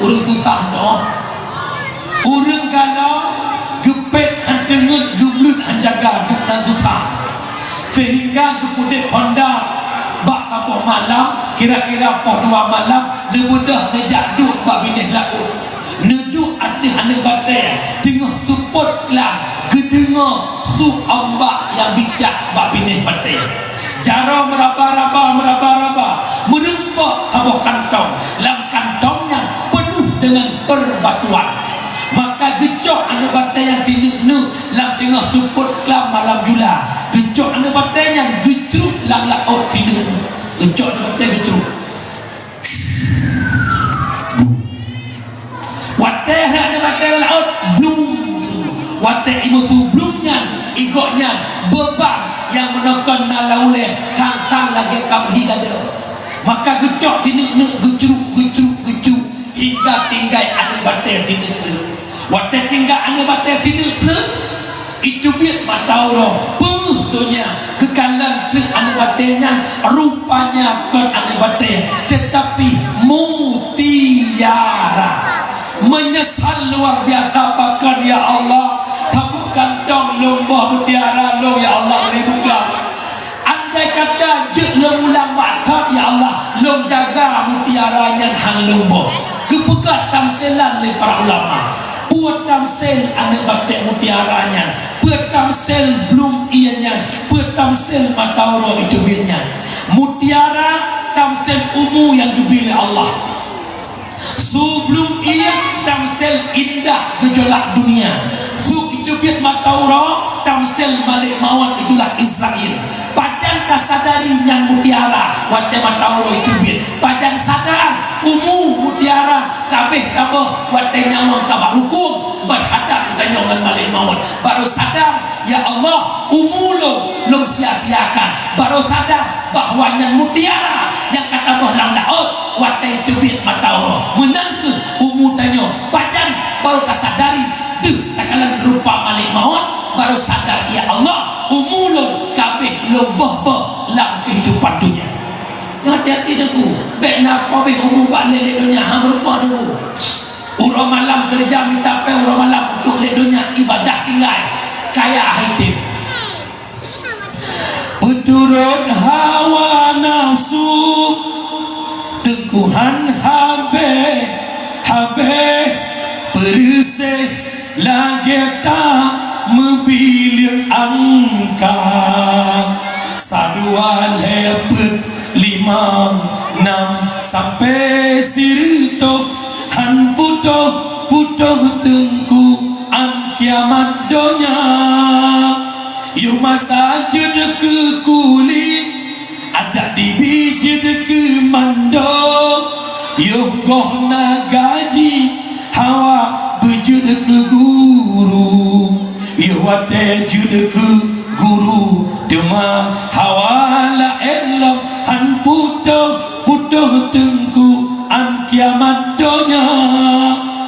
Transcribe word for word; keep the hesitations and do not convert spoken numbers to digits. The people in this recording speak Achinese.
Ureuëng susah nyoe. Ureuëng galom geupék han teungeut, geubleut han jaga, duek nan susah. Sehingga geupeudeb honda bak saboh malam, kira-kira poh dua malam, neubeudôh neujak duek bak binéh laôt. Neuduek ateueh aneuk batée, teungoh seupôt klam, geudeungoe su ombak nyang bicah bak binéh batée. Jaroe meuraba-raba, meuraba-raba, meureumpok saboh kantong. Lam kantong nyan peunoh deungon peubatuan. Maka geucok aneuk batée nyan sineuk-neuk lam teungoh seupôt klam malam jula. Geucok aneuk batée nyan geucruk lam laôt sineuk-neuk. Geucok aneuk batée geucruk. Watée hai aneuk batée lam laôt, blum. Watée imusu blum nyan, i gobnyan beuban nyang meunoe kon na lam ulée, sang-sang lagée ka meuhi gadoh. Maka geucok sineuk-neuk, geucruk, geucruk, geucruk, hingga tinggai aneuk batée sineuk treuk. Watée tinggai aneuk batée sineuk treuk, iteubiet mata uroe, peue donya, geukalon treuk aneuk batée nyan, rupanya kon aneuk batée, teutapi mutiara. Meunyeusal luar biasa, pakon, "Ya Allah, saboh kantong lôn boh mutiara lôn, ya Allah, bri buka." Andai kata jeuet lôn ulang bak that, ya Allah, lôn jaga mutiara nyan han lôn boh. Geupeugah tamsilan lé para ulama. Peue tamsil aneuk batée mutiara nyan? Peue tamsil blum ié nyan? Peue tamsil mata uroe iteubiet nyan? Mutiara tamsil umu nyang geubri lé Allah. Su blum ié tamsil indah geujolak dunia. Su iteubiet mata uroe tamsil malek mawöt, itulah Israel. Pajan tasadari nyan mutiara watée mata uroe iteubiet? Pajan sadar umu mutiara ka abéh taboh watée nyawöng ka bak rukung, beuhadab geutanyoe ngon malek mawöt? Baru sadar, "Ya Allah, umu lôn, lôn sia-siakan." Baru sadar bahwa nyan mutiara nyang ka taboh lam laôt watée teubiet mata uroe. Meunan kheueh umu tanyoe, pajan baru tasadari deuh takalon rupa malek mawöt, baru sadar, "Ya Allah, umu lôn ka abéh lôn boh-boh lam keuhidupan dunia." Hati-hati Teungku, bék na pabéh umu bak lé-lé donya, han rupa Teungku. Uroe malam keureuja mita péng, uroe malam untuk lé donya, ibadah tinggai, kaya hai tem. Peuturot hawa nafsu, teungkuhan habéh-habéh, peureuséh lagée ta meubileung angka. Sadua lhée peuet limong nam sampoe sireutôh, han putôh-putôh Teungku án kiamat donya. Yoh masa jeuet keu kuli, adak dibi jeuet keu mando. Yoh goh na gaji, hawa beujeuet keu guru. Yoh watée jeuet keu guru, teuma